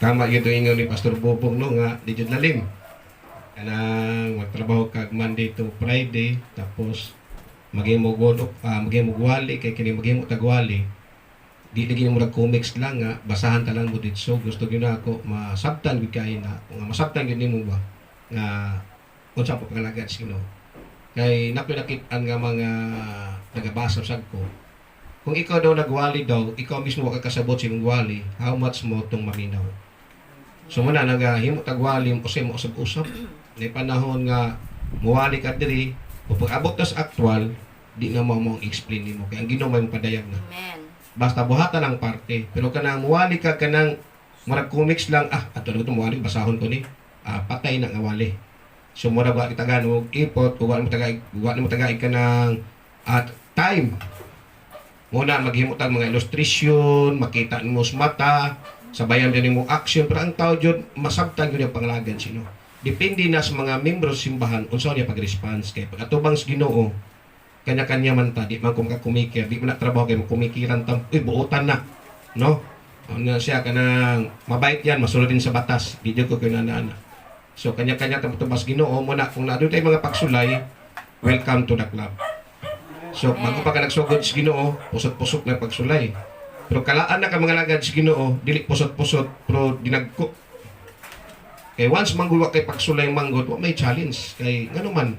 Tama gyud ang ingon ni Pastor Bobong, no, nga di jud lalim. Kanang magtrabaho kag Monday to Friday, tapos maghimo maghimo wali, kay kini maghimo tag wali. Di lagi mo comics lang nga basahan ta lang mo didto. Gusto gyud ako masabtan gyud kay na nga masabtan gyud nimo ba nga unsa pa pangalagad sa Ginoo. Kay nakoy nakit-an nga mga nagabasa sad ko, kung ikaw daw nagwali daw, ikaw mismo wa ka kasabot sa imong wali, how much mo tong maminaw? So muna nagahimo tagwali usay mo usab-usab. May panahon nga muwali ka diri, o pag abot na sa actual, di na mo mo explain nimo kay ang Ginoo may mopadayag na. Amen. Basta buhatan ang parte. Pero kanang muwali ka kanang murag comics lang, ato na ko muwali, basahon ko ni. Patay na nga wali. So murag wa kita og ipot, wa mo tagaig ka ng at time. Muna maghimo tag mga illustration, makita nimo sa mata, sabayan din nimo action, pero ang tao jud masabtan jud ang panglagan sino. Depende na sa mga membro sa simbahan unsa niya pag-response, kay pag atubang sa Ginoo, kanya-kanya man ta, di man ko makakumikir, di man na trabaho kay makumikiran tam, uy, buotan na, no? Ano siya kanang mabait yan, masunod din sa batas, di jud ko kinana. So kanya-kanya ta tubas Ginoo mo na. Kung naa tay mga pagsulay, welcome to the club. So bago pa ka nagsugod sa Ginoo, pusot-pusot na pagsulay. Pero kalaan na ka mga lagad sa Ginoo, dili pusot-pusot, pero dinagko. Kay once manggulwa kay pagsulay manggod, wa may challenge. Kay ngano man,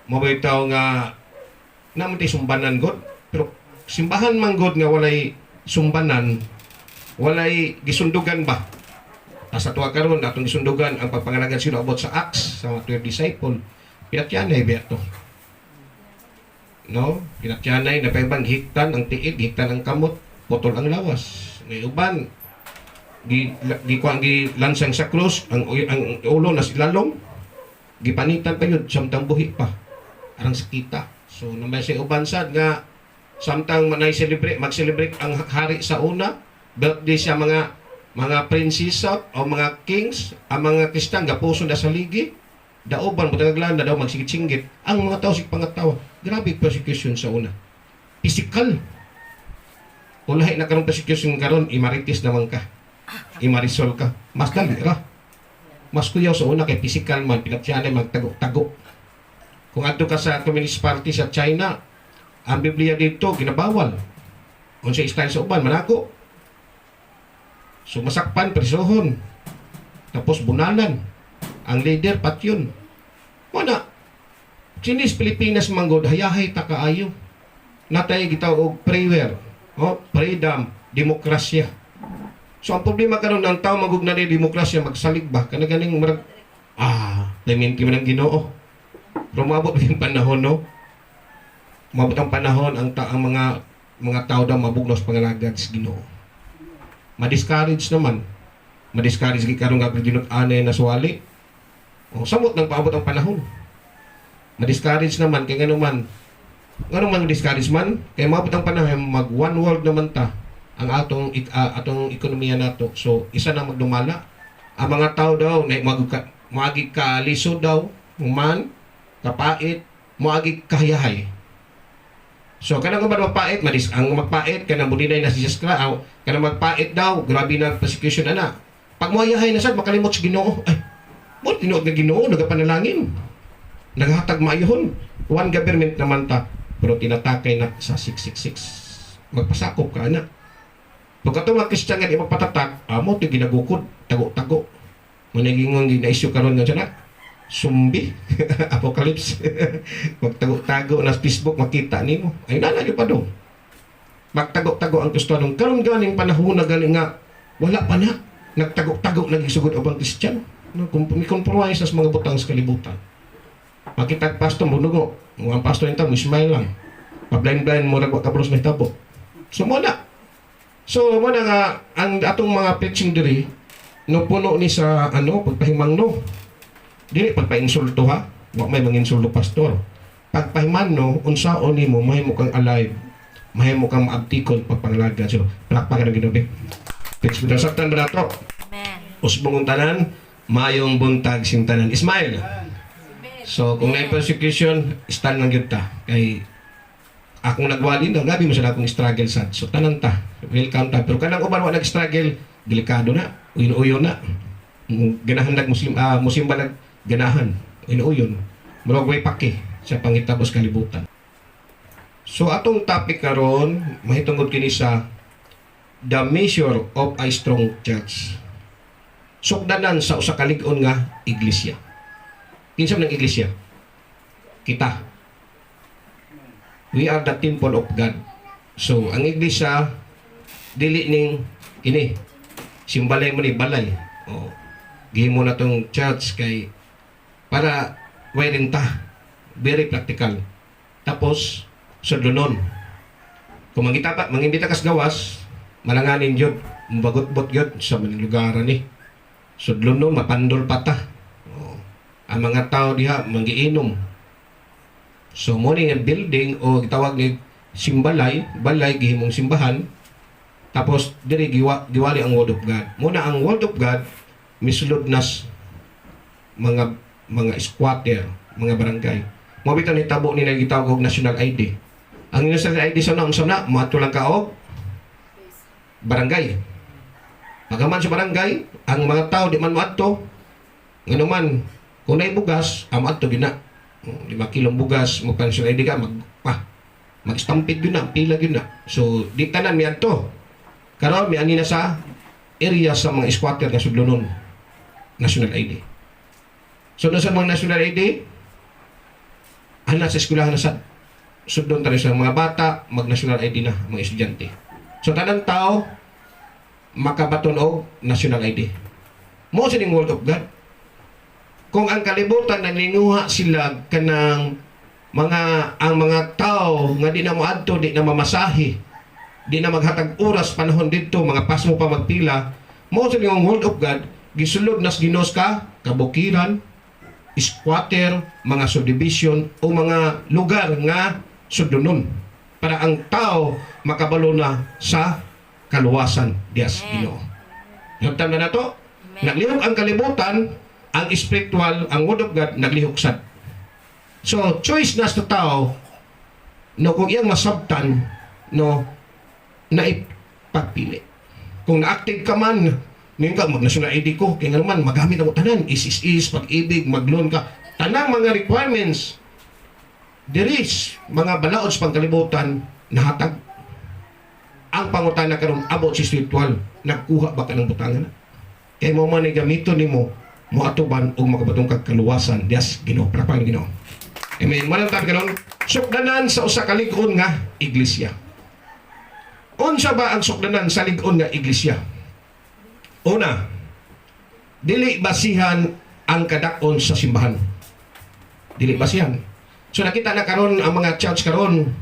mabay tao nga naman tay sumbanan god, pero simbahan man god nga walay sumbanan, walay gisundugan ba? Tas sa tuwa karon atong gisundugan ang pagpangalagan sino abot sa Acts sa mga 12 disciple. Pinatyanay ba to? No? Pinatyanay na paibang hiktan ang tiil, hiktan ang kamot, putol ang lawas. May uban gi gi kuan, gi lansang sa krus, ang ulo nas ilalom, gipanitan pa yun samtang buhi pa arang sakita. So namay sa uban sad nga samtang manay celebrate, mag-celebrate ang hari sa una, birthday siya, mga prinsesa o mga kings, ang mga Kristiyan gapuso na sa ligi, dauban mo na daw magsigit-singgit ang mga tao, sig pangatawa. Grabe persecution sa una, physical. Kung lahi na karon persecution karon, imaritis naman ka, imarisol ka, mas dali ra, mas kuyaw sa una kay physical man, pinatyanay magtago-tago. Kung adto ka sa Communist Party sa China, ang Biblia dito ginabawal. Unsa style sa uban manako, so masakpan, presohon, tapos bunalan ang leader, patyon. Wala Chinis Pilipinas manggod, hayahay ta kaayo, natay gitaw og prayer, oh, freedom, demokrasya. So ang problema karon ng tao magug na ni demokrasya, magsalig ba kana ganing murag clemente man ang Ginoo. Pero moabot yung panahon, no, moabot ang panahon ang mga tao daw mabugnaw sa pangalagad sa Ginoo. Ma-discourage naman, ma-discourage gi karon nga ginut-anay na suwali. O samot nang paabot ang panahon. Ma-discourage naman kay ngano man discourage man kay moabot ang panahon mag one world naman ta ang atong ekonomiya nato. So isa na magdumala ang mga tao daw na mag moagi ka lisod daw man kapait, moagi kahayahay. So kanang uban mapait, madis ang magpait kanang bulinay na si Jesus Christ, kanang magpait daw, grabe na persecution ana. Pag mohayahay na sad, makalimot sa Ginoo. Ay, mo tinuod nga Ginoo nagapanalangin. Naghatag maayohon. One government naman ta, pero tinatakay na sa 666. Magpasakop ka ana. Pag katong mga Kristiyan nga di magpatatak, amo ti ginagukod, tago-tago. Managingon gina-issue karon nga siya na, zombie, apocalypse. Magtago-tago na sa Facebook makita nimo. Ay nana pa do. Magtago-tago ang Kristiyano. Karon ganing panahon na gani nga wala pa na nagtago-tago nagisugod ubang Kristiyano. No, kung may compromise sa mga butang sa kalibutan. Makita pastor mo nugo, ang pastor nito mo smile lang. Pa-blind-blind mo wa kabros na hitabo. So mo na. So mo na nga ang atong mga preaching diri no puno ni sa ano pagpahimangno. Dili pagpainsulto ha. Wa may manginsulto pastor. Pagpahimanno, unsaon nimo mahimo kang alive. Mahimo kang maabtikon pagpangalagad. So palakpakan ang Ginoo. Text mo saktan ba nato? Amen. Usbong ang tanan, mayong buntag sing tanan. Ismail. So kung na persecution, stand lang gyud ta. Kay akong nagwali na, grabe mo sa akong struggle sad. So tanan ta, welcome ta. Pero kanang uban wa nag-struggle, delikado na. Uyon-uyon na. Ganahan nag Muslim, musimba nag ganahan. Uyon-uyon. Murag way paki sa pangitabo sa kalibutan. So atong topic karon mahitungod kini sa the measure of a strong church. Sukdanan sa usa ka lig-on nga iglesia. Kinsa man ang iglesia? Kita. We are the temple of God. So, ang iglesia dili ning kini simbalay mo ni balay. O gihimo na tong church kay para way renta. Very practical. Tapos sudlonon. Kung mangita pa, mangimbita kas gawas, malanganin jud, mabagot-bot jud sa maning lugar ni. Sudlonon, mapandol pa ta. O, ang mga tao diha manggiinom. So mo ni nga building o gitawag ni simbalay, balay gihimong simbahan. Tapos diri giwali ang Word of God. Muna ang Word of God misulod nas mga squatter, mga barangay. Mo bitaw ni tabo ni gitawag og national ID. Ang national ID sa unsa na, moadto lang ka og barangay. Pagaman sa barangay, ang mga tao di man moadto. Ngano man, kung naay bugas, ang moadto gina. 5 kilong bugas, mo national ID ka, mag-stampede yun na, pila yun na. So, di tanan miadto. Karon miani na sa area sa mga squatter nga sudlonon national ID. So, nasa mga national ID, ana sa eskwelahan na sa sudlon tayo sa mga bata, mag-national ID na, mga estudyante. So, tanang tao, makabaton og national ID. Mo sining Word of God. Kung ang kalibutan naninguha sila kanang mga ang mga tao nga di na moadto, di na mamasahe, di na maghatag oras panahon didto, mga pasmo pa magpila, mo sa ang Word of God gisulod nas Ginoo ka kabukiran, squatter, mga subdivision o mga lugar nga sudlonon para ang tao makabalo na sa kaluwasan dias Amen. Ginoo. Hinabtan na nato. Amen. Naglihok ang kalibutan, ang spiritual, ang Word of God, naglihok sad. So, choice na sa tao, no, kung iyang masabtan, no, na ipagpili. Kung na-active ka man, ngayon ka, mag-national ID ko, kaya nga naman, magamit ang tanan, is, pag-ibig, mag-loan ka. Tanang mga requirements, there is mga balaod sa pangkalibutan, nahatag. Ang pangutana karon about si spiritual, nagkuha ba ka ng butangan na? Kay mo man ay gamiton nimo moatuban og makabatong kag kaluwasan dias Ginoo. Palakpakan Ginoo. Amen. Mo nang tabi karon, sukdanan sa usa ka lig-on nga iglesia. Unsa ba ang sukdanan sa lig-on nga iglesia? Una, dili basihan ang kadak-on sa simbahan. Dili basihan. So nakita na karon ang mga church karon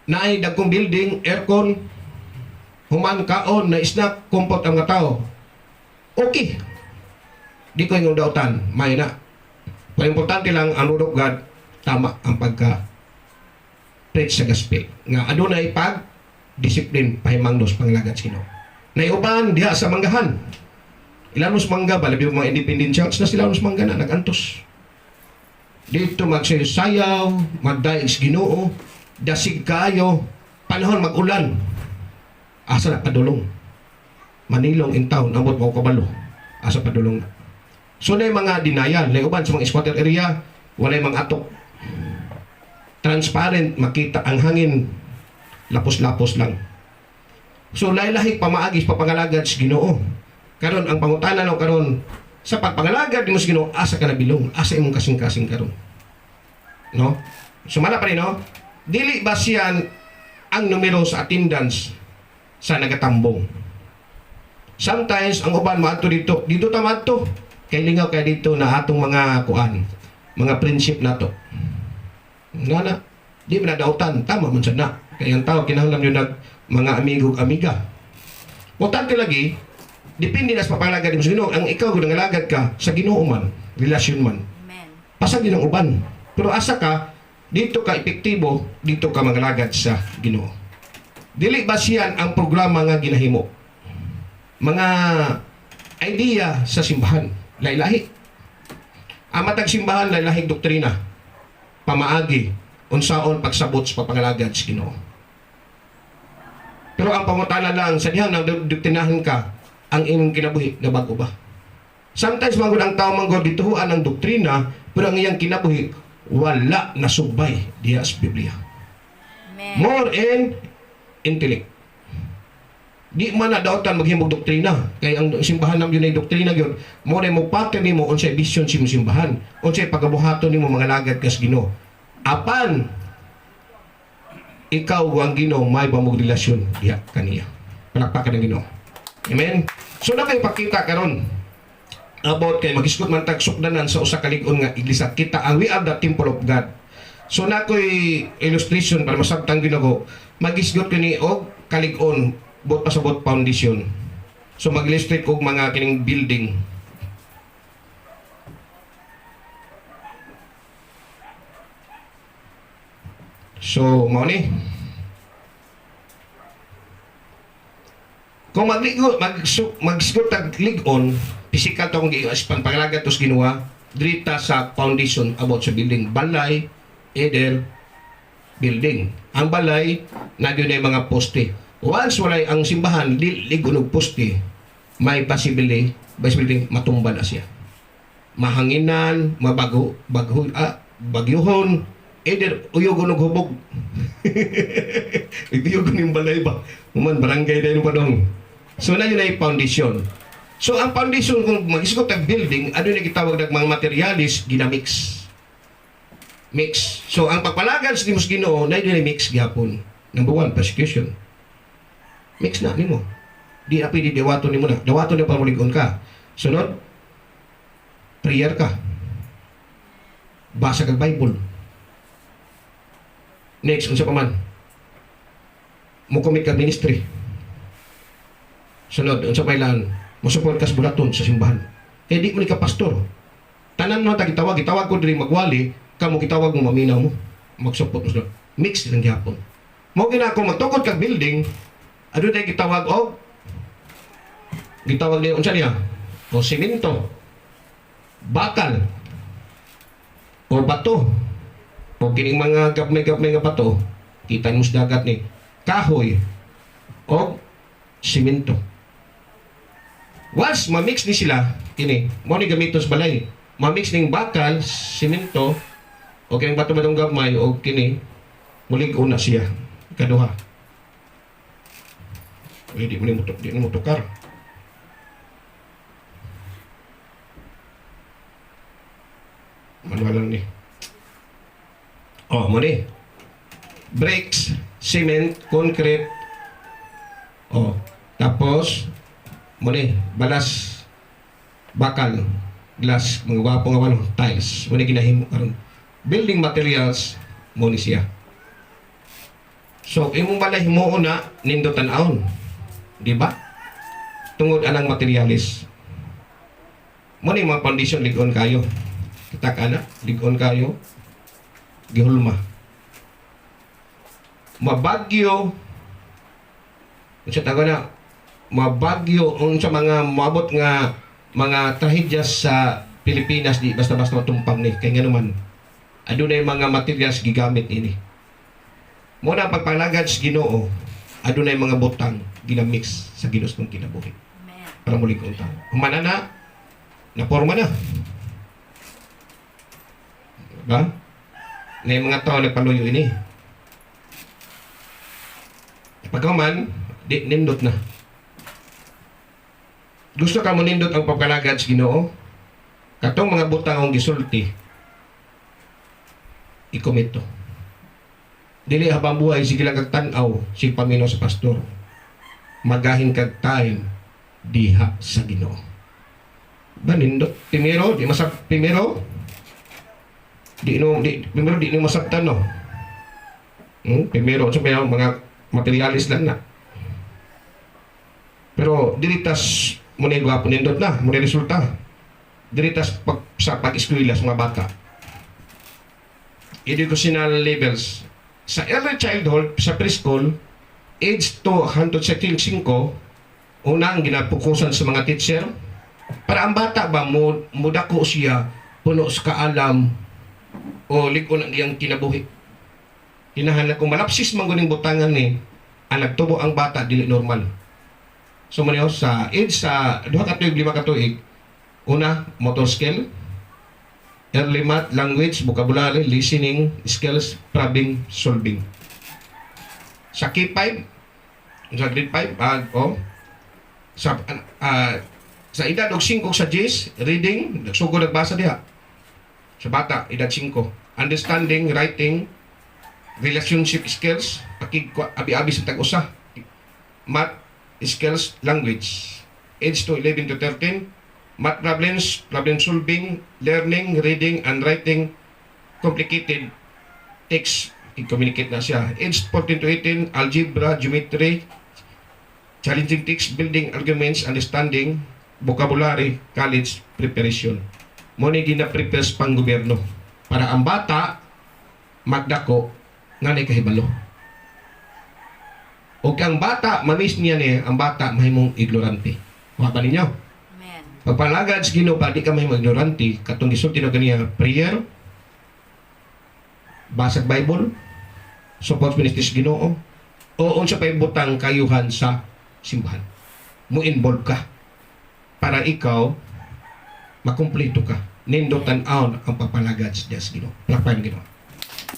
naay dagkong building, aircon, human kaon na snack, comfort ang mga tao. Okay. Di ko yung dautan, may na. Pero importante lang ang Word of God, tama ang pagka preach sa gospel. Nga adunay pag discipline pahimangnos pangalagad sa Ginoo. Naiuban diha sa manggahan. Ilanos mangga ba labi mga independent church na sila nos mangga na nagantos. Dito magsayaw, magdaig sa Ginoo, dasig kayo, panahon mag-ulan. Asa na padulong? Manilong in town, ambot mo kabalo. Asa padulong na. So na mga denial, na uban sa mga squatter area, walay mga atok. Transparent, makita ang hangin, lapos-lapos lang. So lahi-lahi pamaagi sa papangalagad sa Ginoo. Karon ang pangutana no karon sa pagpangalagad nimo sa Ginoo, asa ka nabilong, asa imong kasing-kasing karon. No? Sumala pa rin, no? Dili basihan ang numero sa attendance sa nagatambong. Sometimes ang uban moadto dito, dito ta moadto. Kay lingaw kay dito na atong mga kuan, mga friendship nato. Nga na, di man na dautan, tama man sad na. Kay ang tao kinahanglan yun nag mga amigo ug amiga. Importante lagi, depende na sa papalagad mo sa Ginoo. Ang ikaw kung nangalagad ka sa Ginoo man, relasyon man. Amen. Pasag din ang uban. Pero asa ka, dito ka epektibo, dito ka mangalagad sa Ginoo. Dili basihan ang programa nga ginahimo. Mga idea sa simbahan, lahi-lahi. Ang matag simbahan, lahi-lahi doktrina, pamaagi, unsaon pagsabot sa pagpangalagad sa Ginoo. Pero ang pangutana lang sa diha nang doktrinahan ka, Ang imong kinabuhi nabago ba? Sometimes manggod ang tao manggod gituhuan ang doktrina, pero ang iyang kinabuhi wala nasubay diha sa Biblia. Amen. More in intellect. Di man na daotan maghimog doktrina kay ang simbahan nam yun ay doktrina gyud. Mo na mo pattern nimo unsay vision sa imong simbahan, unsay pagabuhaton nimo mga lagad kas Ginoo. Apan ikaw ug ang Ginoo may bamog relasyon diha kaniya. Palakpakan ang Ginoo. Amen. So na kay pakita karon about kay magisgot man tag sukdanan sa usa ka lig-on nga iglesia, kita ang we are the temple of God. So na ko'y illustration para masabtan gyud ako. Magisgot ko ni og kalig-on bot pasabot foundation. So mag-illustrate og mga kining building. So mao ni. Kung magligo, magsgot tag lig-on, physical to akong gi-ispan pangalaga tos Ginoo, drita sa foundation about sa building. Balay, either building. Ang balay, nagyo na yung mga poste. Once walay ang simbahan, ligon og poste, may possibility matumba na siya. Mahanginan, mabago, bagho, bagyuhon, either uyog og hubog. Uyog yung balay ba? Human, barangay na yun pa dong. So na yun ay foundation. So ang foundation, kung mag-isgot ang building, ano na gitawag ng mga materialis, ginamix. Mix. So ang pagpalagad sa nimos Ginoo, na yun ay mix gyapon. Number one, persecution. Mix na nimo. Di na pwede dawaton nimo na. Dawaton na para mulig-on ka. Sunod, prayer ka. Basa kag Bible. Next, unsa pa man? Mo commit ka ministry. Sunod, unsa pa ilan? Mo support ka sa bulaton sa simbahan. Kaya di mo ni ka pastor. Tanan mo ta gitawag, gitawag ko diri magwali, kamo gitawag mo maminaw mo. Mag-support mo sila. Mix lang gyapon. Mo gina ako magtukod kag building, adunay gitawag og gitawag niya unsa niya? O simento, bakal, o bato, o kining mga gapmay-gapmay nga bato, kita mo sa dagat ni kahoy o simento. Once ma-mix ni sila, kini, mo ni gamiton sa balay. Ma-mix ning bakal, simento, o kining bato batong gamay o kini, mulig una siya. Kaduha. Uy, di mo ni mutok, di ni mutukar. Manual lang ni. Oh, mo ni. Bricks, cement, concrete. Oh, tapos mo ni balas, bakal, glass, mga gwapo nga ano, tiles. Mo ni ginahimo karon. Building materials mo ni siya. So, imong balay himuon na nindot tan-awon. Di ba? Tungod anang materialis. Mo ni mga foundation lig-on kayo. Kita ka na, lig-on kayo. Gihulma. Mabagyo, unsa tago na, mabagyo unsa mga moabot nga mga trahedya sa Pilipinas, di basta-basta matumpang ni kay nganuman adunay mga materials gigamit ini. Mo na ang pagpalagad sa Ginoo, adunay mga butang ginamix sa Ginoo sa kinabuhi Amen. Para muli kong tao. Humana na, naporma na. Diba? Na yung mga tao nagpaluyo ini. Pagkaman, di, nindot na. Gusto ka mo nindot ang pagkalagad sa Ginoo? Katong mga butang ang gisulti, i-commit to. Dili habang buhay, sige lang kag tan-aw, sige paminaw sa pastor. Magahin kag time diha sa Ginoo. Ba nindot primero, di masab primero. Di no di primero di no masabtan no. Primero sa mga materialis lang na. Pero dili tas mo ni gwapo nindot na, mo ni resulta. Dili tas pag, sa pag-eskwela sa mga bata. Educational levels sa early childhood, sa preschool, age 2 hangtod sa 5, una ang ginapokusan sa mga teacher para ang bata ba mo mudako siya puno sa kaalam o lig-on ang iyang kinabuhi. Kinahanglan kung malapsis man guning butangan ni ang nagtubo ang bata dili normal. So mo niyo sa age sa 2 ka tuig, 5 ka tuig, una, motor skill, early math, language, vocabulary, listening skills, problem solving. Sa K5, sa grade 5, oh, sa edad og 5 sa 10, reading, nagsugod nagbasa diha. Sa bata, edad 5. Understanding, writing, relationship skills, pakig abi-abi sa tag-usa. Math skills, language. Age to 11 to 13, math problems, problem solving, learning, reading, and writing, complicated text, i-communicate na siya. Age 14 to 18, algebra, geometry, challenging text, building arguments, understanding, vocabulary, college preparation. Mo ni gina-prepare sa panggobyerno para ang bata magdako nga nay kahibalo. O ang bata, mamiss niya ni, ang bata mahimong ignorante. Wa ba ninyo? Amen. Pagpalagad sa Ginoo pa di ka mahimong ignorante, katong gisulti na ganiya, prayer, basag Bible, support ministry sa Ginoo, o unsa pay butang kayuhan sa simbahan. Mo involve ka para ikaw makumpleto ka. Nindot tan-awon ang papalagad sa Diyos Ginoo. Palakpakan Ginoo.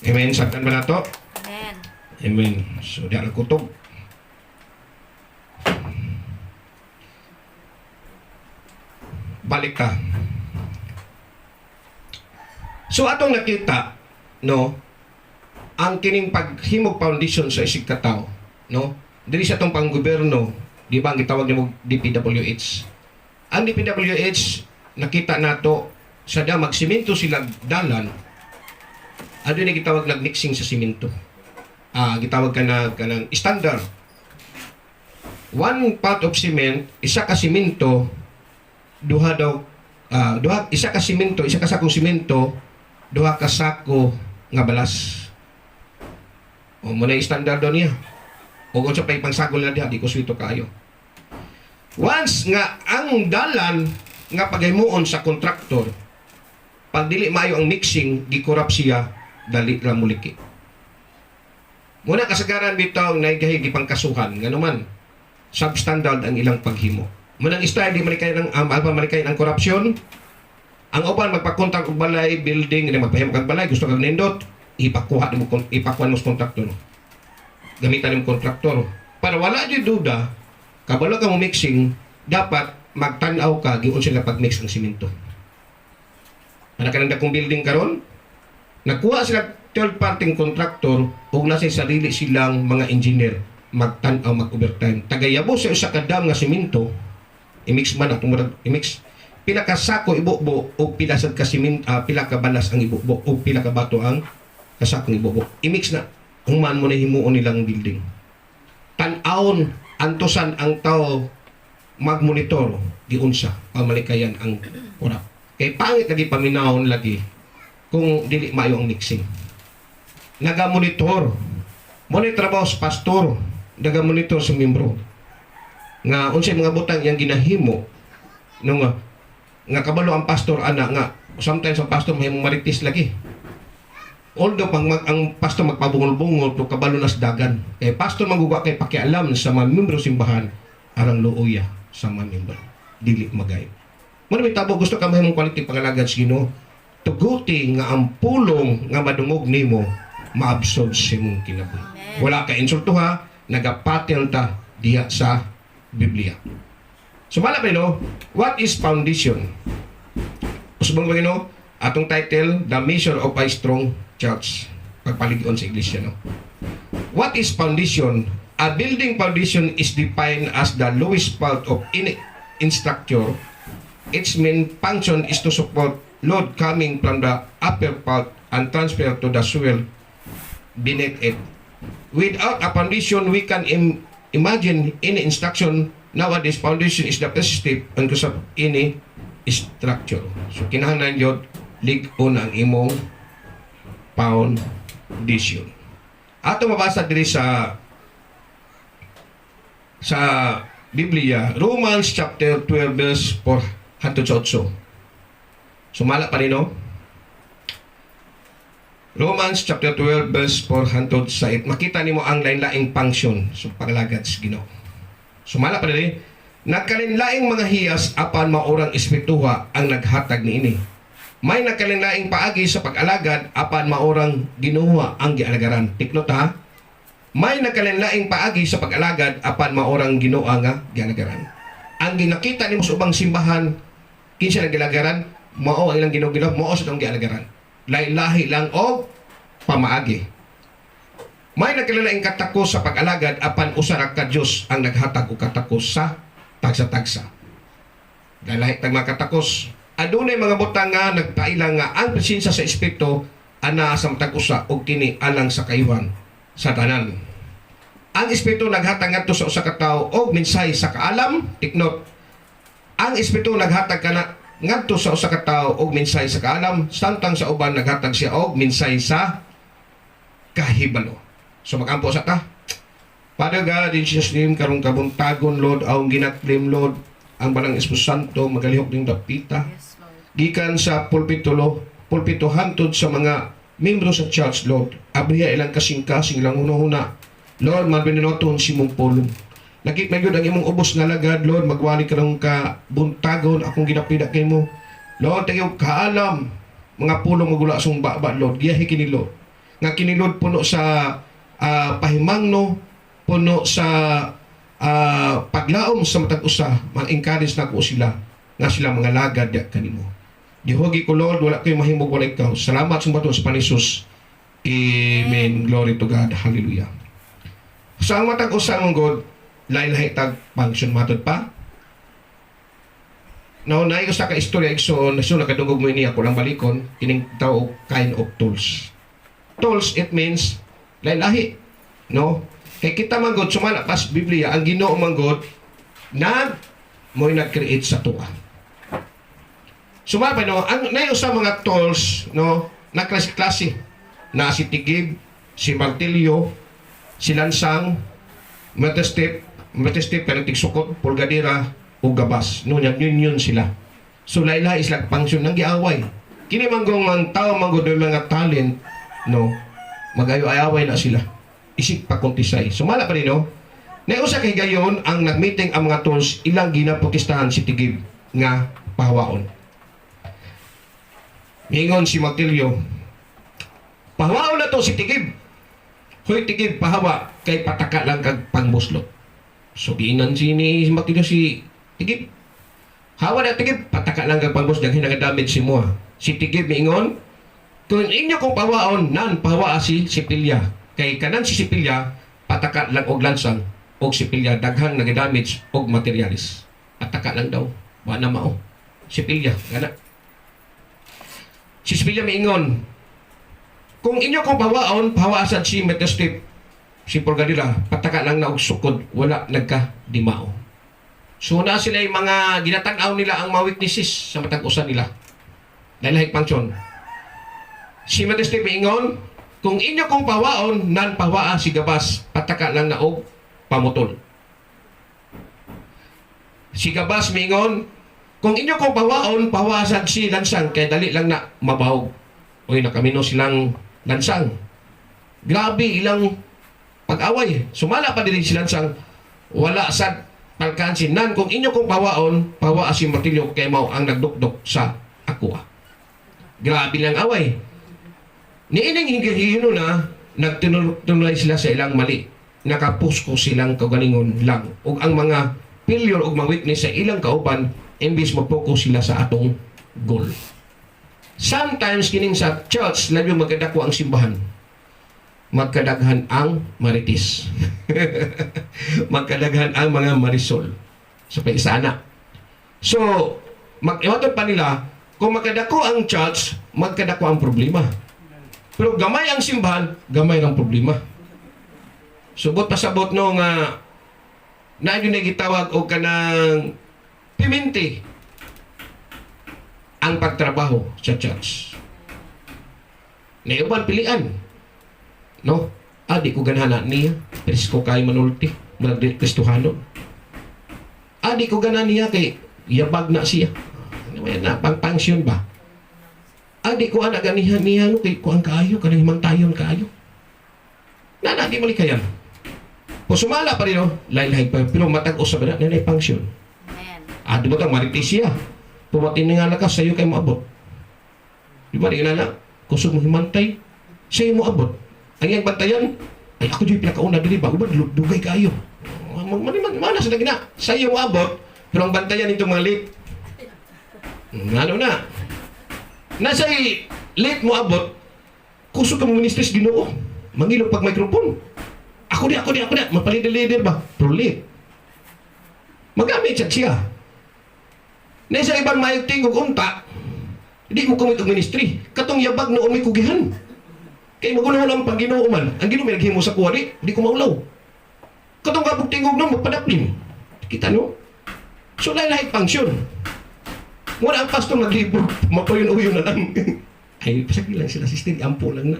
Amen. Sabtan ba nato? Amen. Amen. So, di ang kutob. Balik ka. So, atong nakita, no, ang kining paghimog foundation sa isig katawo, no, diri sa atong panggobyerno, di ba ang gitawag nimo DPWH? Ang DPWH, nakita nato sa da magsimento sila dalan, adto ni gitawag nagmixing sa simento, gitawag ka na kanang standard. One pot of cement, isa ka simento, duha daw, duha, isa ka simento, isa ka sakong simento, duha ka sako nga balas. O mo na yung standard daw niya. O kung sa pay pangsagol na diha, di ko swito kaayo. Once nga ang dalan nga paghimuon sa kontraktor, pag dili maayo ang mixing, gikorap siya, dali lang muliki. Muna kasagaran bitaw naigahi gipangkasuhan nganuman substandard ang ilang paghimo. Munang style di malikay ng alpa malikay ang korupsyon. Ang uban magpakontak og balay, building, hindi magpahimo kag balay, gusto kag nindot, ipakuha nimo ipakuha mo sa kontraktor. Gamitan nimo kontraktor. Para wala jud duda, kabalo ka mo mixing, dapat magtan-aw ka giun sila pag-mix ang simento. Para kanang dakong building karon, nagkuha sila third party contractor ug nasa sarili silang mga engineer magtan-aw, mag-overtime. Tagayabo sa usa ka dam nga simento, i-mix man atong murag i-mix pila ka sako ibubo og pila sad ka simento, pila ka balas ang ibubo og pila ka bato ang kasakong ibubo. I-mix na human mo na himuon nilang building. Tan-awon, antusan ang tao magmonitor giunsa pamalikayan ang korap. Kay pangit lagi paminawon lagi kung dili maayo ang mixing. Nagamonitor. Mo ni trabaho sa pastor, nagamonitor sa membro. Nga unsay mga butang iyang ginahimo no nga kabalo ang pastor ana nga sometimes ang pastor mahimong marites lagi. Although pag ang pastor magpabungol-bungol pero kabalo na sa dagan. Kay pastor manggugwa kay pakialam sa mga membro simbahan arang luoya sa mga membro. Dili magay. Mo na tabo gusto ka mahimong quality pangalagad sa Ginoo. Tuguti nga ang pulong nga madungog nimo maabsorb sa imong kinabuhi. Amen. Wala ka insulto ha, nagapatil ta diha sa Biblia. So mala pa no, what is foundation? Usbong ba no? Atong title, The Measure of a Strong Church. Pagpaligon sa iglesia, no? What is foundation? A building foundation is defined as the lowest part of any structure. Its main function is to support load coming from the upper part and transfer to the soil beneath it. Without a foundation, we can imagine any instruction. Nowadays, foundation is the first step on of any structure. So, kinahanglan yun, lig-on ang imong foundation. Ato mabasa diri sa Biblia, Romans chapter 12 verse 4 hangtod sa 8. Sumala pa rin, no? Romans chapter 12 verse 4 hangtod sa 8. Makita nimo ang lain-laing function sa pangalagad sa Ginoo. Sumala pa rin. Nagkalinlaing mga hiyas apan maurang espirituha ang naghatag niini. May nagkalinlaing paagi sa pag-alagad apan maurang Ginoo ang gialagaran. Take note ha. May nagkalinlaing paagi sa pag-alagad apan maurang Ginoo nga gialagaran. Ang ginakita nimo sa ubang simbahan, kinsa nagilagaran, mao ang ilang Ginoo, mao sa itong gialagaran. Lahi-lahi lang og pamaagi. May nagkalinlaing katakos sa pag-alagad apan usa ra ka Dios ang naghatag og katakos sa tagsa-tagsa. Lahi tag mga katakos. Adunay mga butang nga nagpaila nga ang presensya sa Espiritu ana sa matag usa og kini alang sa kayuhan sa tanan. Ang Espiritu naghatag ngadto sa usa ka tawo og mensahe sa kaalam, take note. Ang Espiritu naghatag kana ngadto sa usa ka tawo og mensahe sa kaalam, samtang sa uban naghatag siya og mensahe sa kahibalo. So magampo sa ta. Father God, in Jesus' name, karong kabuntagon, Lord, ang gina-claim, Lord, ang Balaang Espiritu Santo, magalihok ning dapita. Yes, Lord. Gikan sa pulpito, Lord, pulpito hantod sa mga membro sa church, Lord. Abriha ilang kasing-kasing, ilang hunahuna. Lord, mabininoton si mong pulong. Lakip na gyud ang imong ubos nga lagad, Lord, magwali karong ka buntagon akong ginapida kimo. Lord, tayo kaalam mga pulong magula sa baba, Lord. Giyahi kini, Lord. Nga kini, Lord, puno sa pahimangno, puno sa paglaom sa matag usa, ma-encourage na ko sila nga sila mga lagad diya kanimo. Gihugi ko, Lord, wala ko'y mahimog wala ikaw. Salamat sa bato sa Panisus. Amen. Glory to God. Hallelujah. So ang matag usa mong God, lahi-lahi tag function, matod pa. Now, naay usa ka istorya, igsoon, so nakadungog mo ini, ako lang balikon, kining tao kind of tools. Tools, it means lahi-lahi. No? Kay kita man God, sumala pas Biblia, ang Ginoo man God, nag mo'y nag-create sa tuwa. Sumala pa, no, ang naay usa mga tools, no, na klase-klase. Na si tigib, si martilyo, si lansang, metestip, metestip kanang tigsukot, pulgadira, ug gabas. No, yun, yun, yun sila. So lahi-lahi sila function nang giaway. Kini manggong ang tao manggod may mga talent, no, magayo-away na sila. Isip pa kuntisay. Sumala pa rin, no? Nausa kay gayon ang nag-meeting ang mga tools, ilang ginaprotestahan si Tigib nga pahawaon. Mingon si Martilyo, "Pahawaon na to si Tigib. Hoy Tigib, pahawa kay pataka lang kag pangbuslot." So giinan si ni Martilyo si Tigib. "Hawa na Tigib, pataka lang kag pangbuslot, daghan nga damage si mo." Si Tigib miingon, "Kung inyo kong pahawaon, nan pahawa si Sipilya. Kay kanan si Sipilya, pataka lang og lansang og sipilya daghang nagadamage og materialis. Pataka lang daw, wa na mao. Sipilya, gana." Si Sipilya miingon, "Kung inyo kong pahawaon, pahawaasan si Metestip, si Pulgadira, pataka lang na og sukod, wala nagka dimao." So na sila yung mga ginatanaw nila ang mga weaknesses sa matag usa nila. Dahil function. Si Metestip miingon, "Kung inyo kong pahawaon, nan pahawaa si Gabas, pataka lang na og pamutol." Si Gabas miingon, "Kung inyo kong pahawaon, pahawasan si Lansang, kay dali lang na mabahog." Uy, nakamino silang Lansang. Grabe ilang pag-away. Sumala pa din si Lansang, wala sa palkansin. "Nan, kung inyo kong pahawaon, pahawaa si Martilyo kay mao ang nagdukdok sa akua." Grabe lang away. Niining hingahino na, nagtinulay sila sa ilang mali. Nakapusko silang kaugalingon lang. Ug ang mga failure ug mga weakness sa ilang kauban, imbis mag-focus sila sa atong goal. Sometimes kining sa church, labi magkadako ang simbahan. Magkadaghan ang marites. Magkadaghan ang mga marisol. Sa paisana. So, mag pa nila, kung magkadako ang church, magkadako ang problema. Pero gamay ang simbahan, gamay ang problema. Subot pasabot no nga na yun na gitawag og kanang piminti ang pagtrabaho sa church. Naiuban pilian. No? Ah, di ko ganahan niya. Presko kay manulti. Murag di Kristohano. Ah, di ko ganahan niya kay yabag na siya. Ano ba yan na? Pang-function ba? Ah, di ko ana ganihan niya no kay kuang kaayo kanang himangtayon kaayo. Na na di malikayan. Kung sumala pa rin, no, lahi pa pero matag usab na na function. Ah, di ba ta marites siya? Pumatiningala ka, sayo kay moabot. Di ba, di na kusog mo himantay, sayo mo abot. Ang iyang bantayan, ay ako di'y pinakauna dili ba, uban dugay kayo. Man, man, sa gina, sayo mo abot, pero ang bantayan itong mga late. Ano na? Nasa late mo abot, kusog ka mo ministry sa Ginoo. Mangilog pag microphone. Ako di, ako di, ako di. Mapalida-leader ba? Pero late. Magamit siya siya. Na sa ibang mayong tingog unta, hindi mo commit og ministry. Katong yabag noon may kugihan. Kay magunahan ang pag-Ginoo man. Ang Ginoo may naghimo sa kuha di, di ko maulaw. Katong kabog tingog no, magpadaplin. Kita no? So lahi-lahi function. Muna ang pastor naglibro, mapayon-uyon na lang. Ay, pasagi lang sila, sister, ampo lang na.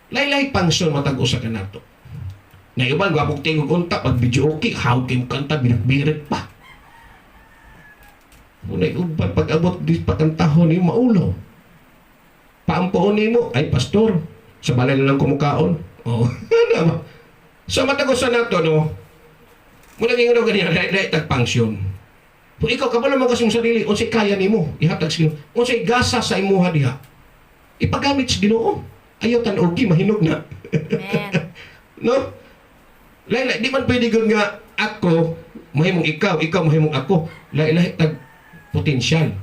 Lahi-lahi function matag usa ka nato. Na iban, gwapog tingog unta, pag video okay, how kay mo kanta, birit-birit pa. Unay uban, pag abot di pakantahon ni maulaw. Paampoon nimo, ay pastor, sa balay na lang kumukaon. Oh, ano ba? So matag usa nato no. Muna ingon og ganyan, lahi tag function. Kung ikaw kabalo man kasi sarili, unsay kaya nimo, ihatag sa Ginoo. Unsay gasa sa imuha diha. Ipagamit sa Ginoo. Ayaw tan-ogi mahinog na. Amen. No? Lahi, di man pwede gud nga ako mahimong ikaw, ikaw mahimong ako. Lahi tag potensyal.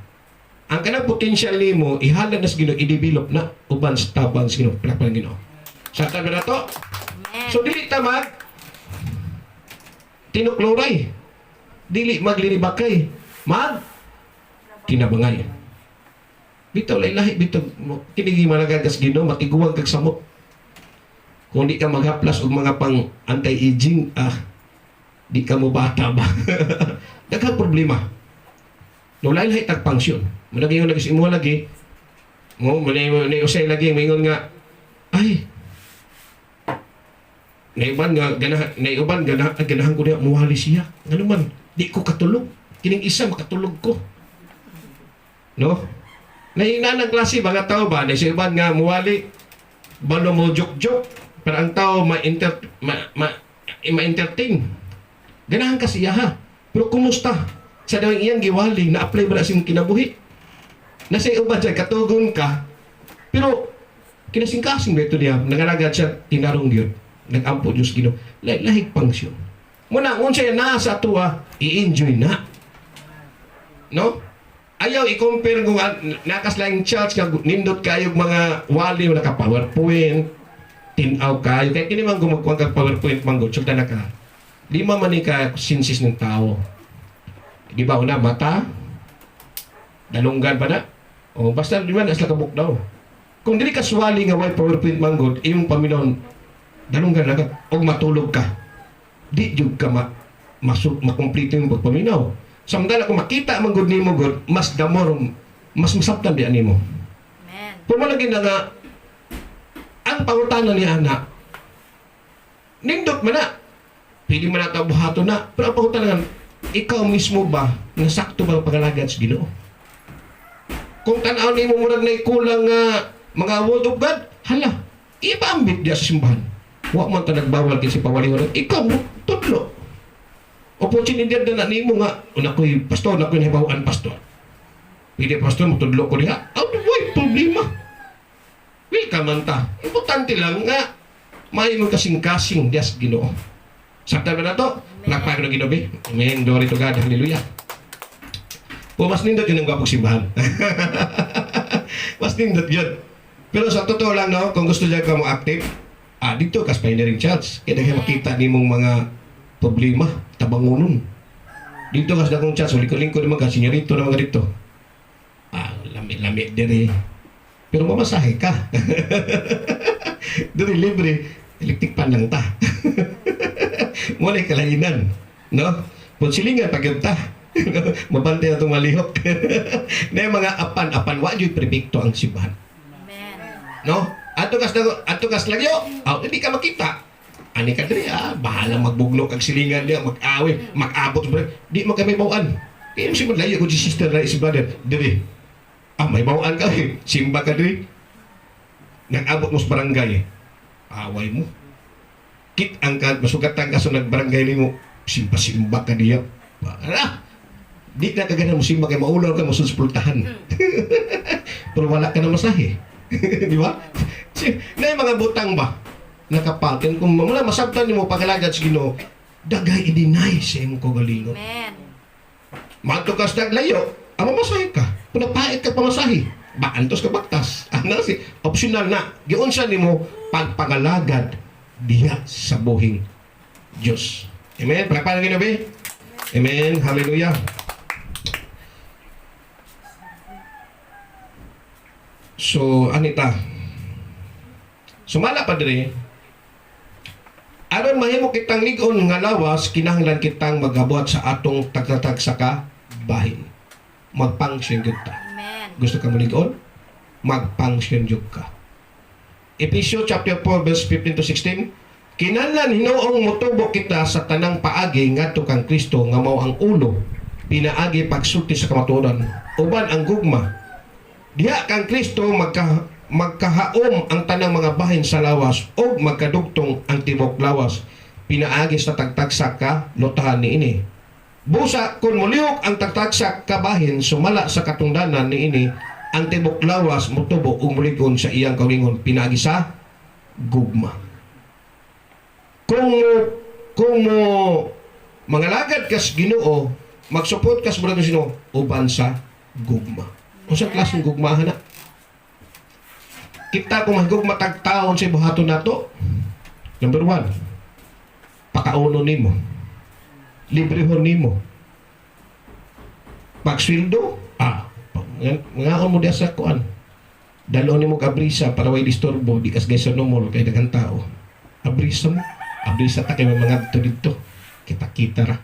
Ang kanang potensyal nimo ihalad na sa Ginoo, i-develop na uban sa tabang sa Ginoo, palakpakan ang Ginoo. Sa tabi na to. Amen. So dili ta mag tinukloray. Dili maglinibakay. Mag tinabangay. Bitaw lahi bitaw kini malagad kas Ginoo, matiguang kag samot. Kung di ka maghaplas og mga pang anti-aging, ah, di ka mo bata ba? Daghang problema. No, lahi tag function. Muna gayon lagi sa imo lagi. Mo muna ni usay lagi maingon nga ay naiban nga ganahan, naiuban ganahan, ganahan ko niya muwali siya. Ngano man di ko katulog. Kining isa makatulog ko. No? Nainanang klase mga tao ba, na sa uban nga muwali balo mo joke-joke pero ang tao ma-enter ma, ma, ma-entertain. Ganahan ka siya ha. Pero kumusta? Sa dawing iyang giwali, na-apply ba na sa imong kinabuhi? Nasa uban siya, katugon ka. Pero kinasingkasing ba ito niya? Nangalagad siya, tinarong yun. Nag-ampo Diyos Ginoo. Lahig function. Muna, kung siya na sa tuwa, i-enjoy na. No? Ayaw i-compare kung nakas lang church nga nindot kayo mga wali naka PowerPoint, tinaw kayo. Kaya kini man gumagkuhan kag PowerPoint man gud, na ka. Lima man ni ka senses ng tao. Di ba una mata, dalunggan pa na. O basta di man asla kabuk daw. Kung dili ka swali nga way PowerPoint man gud, imong paminawon dalunggan lang ka og matulog ka. Di jud ka ma masuk makumpleto yung pagpaminaw. Samtala kung makita man gud nimo gud, mas damor mas masabtan di animo. Amen. Kung mo lagi na nga ang pangutana ni ana, nindot man na. Pwede man na buhato na. Pero ang pangutana nga, ikaw mismo ba, nasakto ba ang pangalagad sa Ginoo? Kung tan-aw nimo murag na kulang nga mga word of God, hala, ipaambit diya sa simbahan. Wa man ta nagbawal kay si pawalihon. Ikaw mo tudlo. Opportunity na na nimo nga, una ko'y pastor, una ko'y nahibaw-an pastor. Pwede pastor, mutudlo ko diha. Aw, way problema. Welcome man ta. Importante lang nga, may mo kasing-kasing diya sa Ginoo. Sakta ba na to? Palakpakan ng Ginoo, be. Amen. Glory to God. Hallelujah. Po, mas nindot yun ang gwapong simbahan. Mas nindot yun. Pero sa totoo lang, no, kung gusto dyan ka mo active, ah, dito ka sa Pioneering Church. Kaya dahil makita ni mong mga problema, tabangunon. Dito ka sa dakong church, lingkod-lingkod naman ka, senyorito naman ka dito. Ah, lami-lami diri. Pero mamasahe ka. Diri libre, electric pan lang ta. Wala kalainan, no? Kung silingan pag yun ta. Mabantay na itong malihok. Na yung mga apan-apan, wa jud prepekto ang simbahan. Amen. No? Ato kas ato kas lagyo, aw hindi ka makita. Ani ka diri ah, bahala magbugno kag silingan niya, mag-away, mag-abot di mo kami bawaan. Kaya si layo ko si sister na si brother diri. Ah, may bawaan ka eh. Simba ka diri. Nag-abot mo sa barangay. Away mo. Kit ang ka, masugatan ka sa nagbarangay nimo. Simba-simba ka diya. Ah, Di na kagana mo simba kay maulaw ka, mosulspultahan. Pero wala ka na masahe. Di ba? Na mga butang ba? Nakapatin. Kung wala masabtan nimo pagalagad sa Ginoo, dagay i-deny sa imong kaugalingon. Amen. Maadto ka sa daglayo, ang mamasahe ka. Kung napait ka pamasahe, baantos ka baktas. Ano si optional na. Giunsa nimo pagpangalagad diha sa buhing Dios. Amen. Palakpakan Ginoo be. Amen. Hallelujah. So, anita. Sumala pa dire, aron mahimo kitang lig-on nga lawas, kinahanglan kitang magabuhat sa atong tagtatag sa ka bahin. Magpangsion gyud ta. Amen. Gusto ka molig-on? Magpangsion gyud ka. Episyo chapter 4 verse 15 to 16, kinahanglan hinuong motubo kita sa tanang paagi ngadto kang Kristo nga mao ang ulo, pinaagi pagsulti sa kamatuoran uban ang gugma. Diha kang Kristo magkahaom ang tanang mga bahin sa lawas ug magkadugtong ang tibok lawas pinaagi sa tagtagsa ka lutahan niini. Busa kung molihok ang tagtagsa ka bahin sumala sa katungdanan niini, ang tibok lawas motubo ug molig-on sa iyang kaugalingon pinaagi sa gugma. Kung mo mangalagad kas Ginoo, magsupport kas sa Ginoo uban sa gugma. Unsa klaseng gugmahan na? Kita kung mahigugma tag taon sa buhaton nato. Number 1, pakauno nimo. Librehon nimo. Pagsweldo, ngaon mo diya sa kuan. Dalon nimo og abrisa para way disturbo, di kas gaysa no mall kay daghang tao. Abrisa mo. Abrisa ta kay may mga dito dito. Kita-kita ra.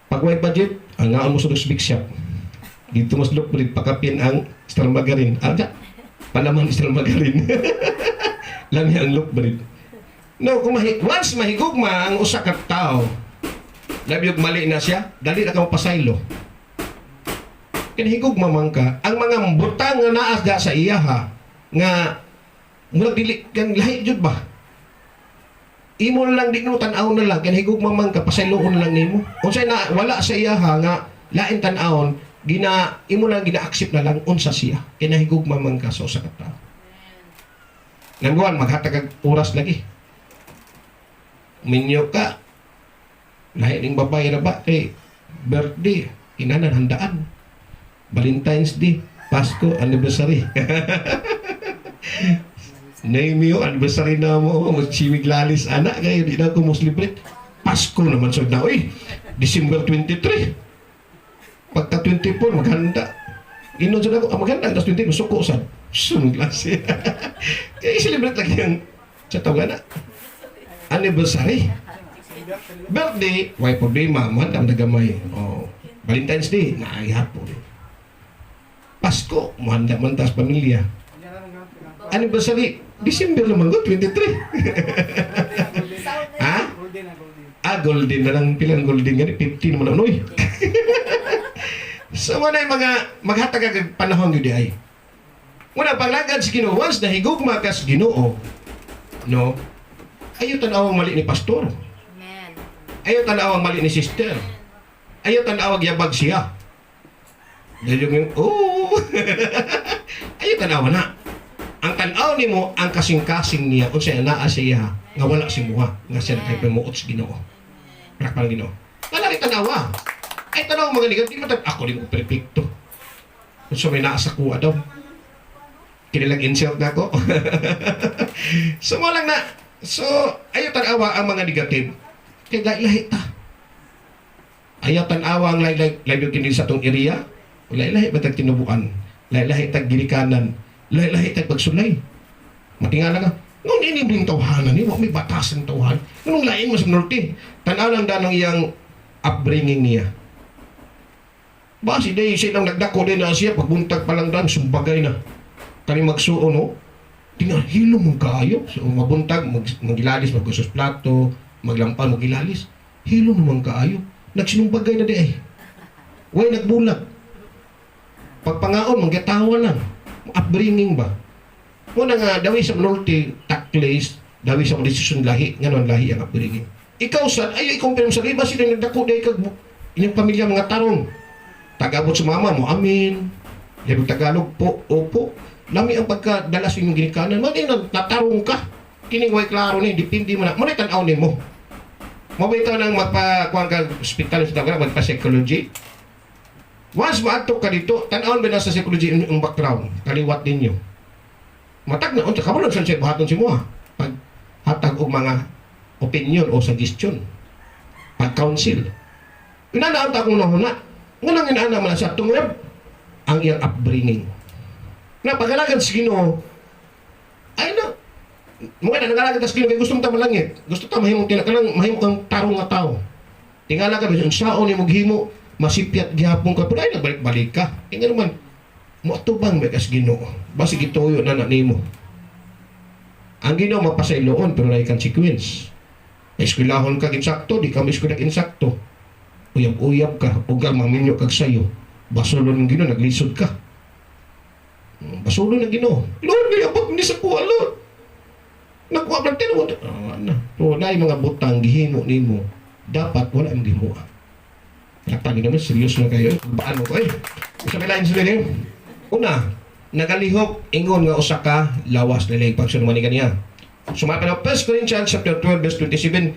Pag way budget, ang ngaon mo sa big shop. Dito mas look pakapin ang Star Margarine. Aga, palaman Star Margarine. Lami ang look bread. No, kung once mahigugma ang usa ka tawo, labi og mali na siya, dali na ka mapasaylo. Kinahigugma man ka, ang mga butang nga naa da sa iya ha, nga murag dili kan lahi jud ba? Imo lang di no tan-aw na lang, kinahigugma man ka, pasayloon lang nimo. Unsay na wala sa iya ha nga lain tan-awon, gina imo lang gina-accept na lang unsa siya. Kinahigugma man ka sa usa ka tawo. Number 1, maghatag kag oras lagi. Minyo ka. Lahi ning babae na ba kay birthday, inanan handaan. Valentine's Day, Pasko, anniversary. Name you, anniversary na mo, magsimig lalis, anak, kayo, di na ako mo celebrate. Pasko naman sa na, uy, December 23. Pagka 24, maghanda. Inon sa ako, maghanda, tapos 20, masuko sa suming klase. Kaya i-celebrate lagi yung sa tawag na. Anniversary. Birthday, way problema, mahanda ang nagamay. Oh, Valentine's Day, naayapon. Pasko, mahanda man tas pamilya. Anniversary, December naman ko, 23. Ha? Golden na, golden. Ah, golden na lang. Pilang golden gani? 15 naman na. Uy. So, wala yung mga maghatag ang panahon yun di ay. Una, paglagad sa Ginoo, once nahigugma ka sa Ginoo, no, ayaw tanaw ang mali ni pastor. Amen. Ayaw tanaw ang mali ni sister. Ayaw tanaw ang yabag siya. Dahil yung, oh, ayaw tanaw na. Ang tanaw nimo ang kasing-kasing niya, unsa naa siya, nga wala si muha, nga siya nakay pamuot sa Ginoo. Palakpakan Ginoo. Wala rin tanawa. Ay tanaw mga ligat, di man ako din ko perfecto. Unsa may naa sa kuha daw. Kinilang insult na ako. So mo lang na. So ayaw tanawa ang mga negative. Kay lahi-lahi ta. Ayaw tanawa ang lahi-lahi lahi kini sa atong area. Lahi-lahi ba tag tinubuan? Lahi-lahi tag ginikanan. Lahi-lahi tag pagsulay. Matingala ka. Nung ini yung tawhanan ni, wa may batas ang tawhan. Nung lain mo sa norte. Tanaw lang danong iyang upbringing niya. Basi day siya lang nagdako din na siya pagbuntag pa lang dan sumbagay na. Kani magsuon no. Tinahilo mong kaayo. So mabuntag magilalis magkusos plato, maglampan magilalis. Hilo mo man kaayo. Nagsinumbagay na di ay. Way nagbulag. Pagpangaon manggatawa lang. Upbringing ba? Muna nga dawi sa norte taklis, dawi sa desisyon lahi, nganon lahi ang upbringing. Ikaw sad ayo i-compare mo sa iba sila nagdako day kag Inyong pamilya mga tarong. Tagabot sa mama mo, amin. Labi Tagalog po, opo. Lami ang pagkadala sa inyong ginikanan. Mali na, natarong ka. Kining way klaro ni, depende mo na. Muna tan-aw nimo. Mabitaw nang magpa kuan ka ospital sa tawag magpa psychology. Once maadto ka dito, tan-awon ba na sa psychology ang background, kaliwat ninyo. Matag na unsa kabalo sa siya buhaton si mo pag hatag og mga opinion o suggestion. Pag counsel. Inanaon ta akong nahuna. Nga nang inaana man sa tungod ang iyang upbringing. Na pag-alagad sa Ginoo, ay na, mga na nag-alagad sa Ginoo kay gusto mo ta malangit. Gusto ta mahimong tina kanang mahimo kang tarong nga tao. Tingala ka bisan unsaon nimo himo, masipyat gihapon ka pero ay nagbalik-balik ka. Inga naman mo atubang may kas Ginoo. Basi gituyo na na nimo. Ang Ginoo mapasayloon pero naay consequence. Eskwelahon ka insakto, di ka mo-eskwela insakto. Uyab-uyab ka, ug ang maminyo kag sayo. Basulon ng Ginoo, naglisod ka. Basulon ng Ginoo. Lord, gayabot ni sa kuha, Lord. Nakuha lang tinuod. Ah, na. So, naay mga butang gihimo nimo. Dapat wala ang gihimo. Nakatagi naman, seryoso na kayo. Paano ko? Eh, sa may lain sila niyo. Una, nagalihok ingon nga usa ka lawas lahi pagsunuman ni kaniya. Sumapa na 1 Corinthians chapter 12 verse 27.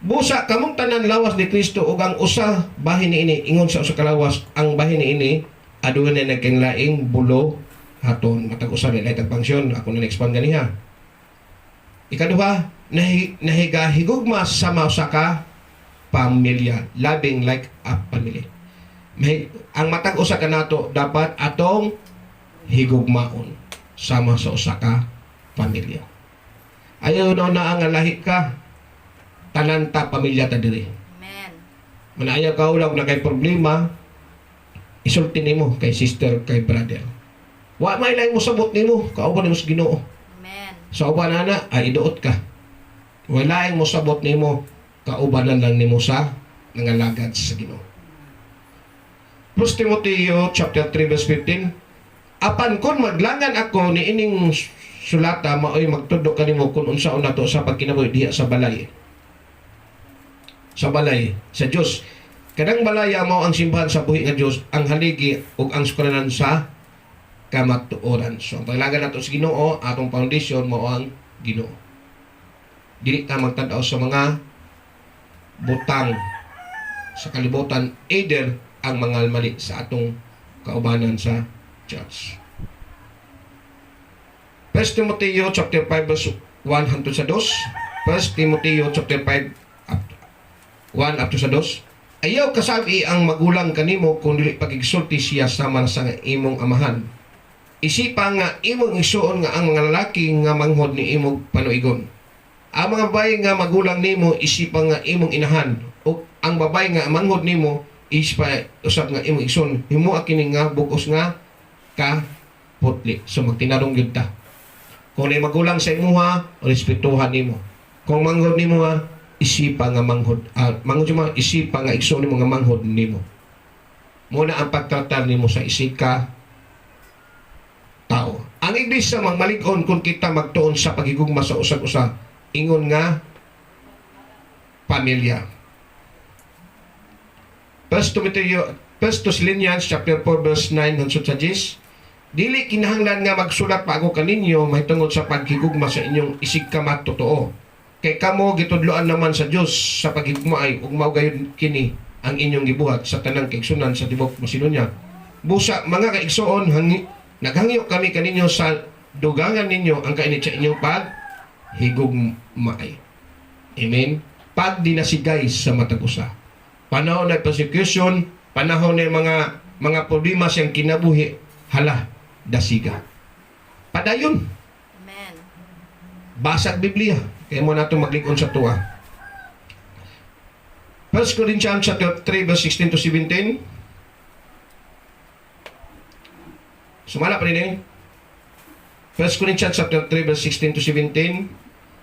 Busa kamong tanan lawas ni Kristo ug ang usa bahin niini ingon sa usa ka lawas, ang bahin niini aduna na nagkinlaing bulo haton matag usa nila itag function. Ako na expand ganiha. Ikaduha, nahigahigugma sama usa ka pamilya, loving like a family. May, ang matag usa ka nato dapat atong higugmaon sama sa usa ka pamilya. Ayaw na na ang lahi ka, tanan ta pamilya ta diri. Amen. Manaya ka ulaw na kay problema, isulti nimo kay sister, kay brother. Wa may laing mosabot nimo, kauban nimo sa Ginoo. Amen. Sa uban ana ay iduot ka. Wala mo sabot nimo, kaubanan lang nimo sa nangalagad sa Ginoo. 1 Timoteo chapter 3 verse 15. Apan kon maglangan ako ni ining sulata, maoy magtudlo kanimo kung unsaon nato sa pagkinabuhi diha sa balay. Sa balay sa Dios. Kanang balaya mao ang simbahan sa buhi nga Dios, ang haligi ug ang sukaranan sa kamatuoran. So ang paglagan nato sa Ginoo, atong foundation mao ang Ginoo. Dili ta magtan-aw sa mga butang sa kalibutan, either ang mga mali sa atong kaubanan sa church. 1 Timoteo chapter 5 verse 1 hangtod sa 2. 1 Timoteo chapter 5 up, 1 up to sa 2. Ayaw kasabi ang magulang kanimo kung dili pagigsulti siya sama sa imong amahan. Isipa nga imong igsuon nga ang mga lalaki nga manghod ni imong panuigon. Ang mga babae nga magulang nimo isipa nga imong inahan ug ang babae nga manghod nimo isipa usab nga imong igsoon. Himoa kini nga bug-os nga kaputli. So magtinarong gyud ta. Kung may magulang sa imuha, respetuhan nimo. Kung manghod nimo ha, isipa nga manghod. Manghod mo, isipa nga igsoon nimo nga manghod nimo. Muna ang pagtratar nimo sa isika tao. Ang iglesia magmalig-on kung kita magtuon sa paghigugma sa usag-usa ingon nga pamilya. First Timoteo, First Thessalonians chapter 4 verse 9 hangtod sa 10. Dili kinahanglan nga magsulat pa ako kaninyo mahitungod sa paghigugma sa inyong isig totoo. Kay kamo gitudloan naman sa Dios sa paghigugma ay ug mao gayud kini ang inyong gibuhat sa tanang kaigsunan sa tibok Macedonia. Busa mga kaigsuon, naghangyo kami kaninyo sa dugangan ninyo ang kainit sa inyong paghigugmaay. Amen. Pag dinasigay sa matag usa. Panahon na persecution, panahon na mga problema siyang kinabuhi, hala, dasiga. Padayon, Amen. Basag Biblia. Kaya mo nato maglikon sa tuwa. 1 Corinthians chapter 3 verse 16 to 17. Sumala pa rin eh. 1 Corinthians chapter 3 verse 16 to 17.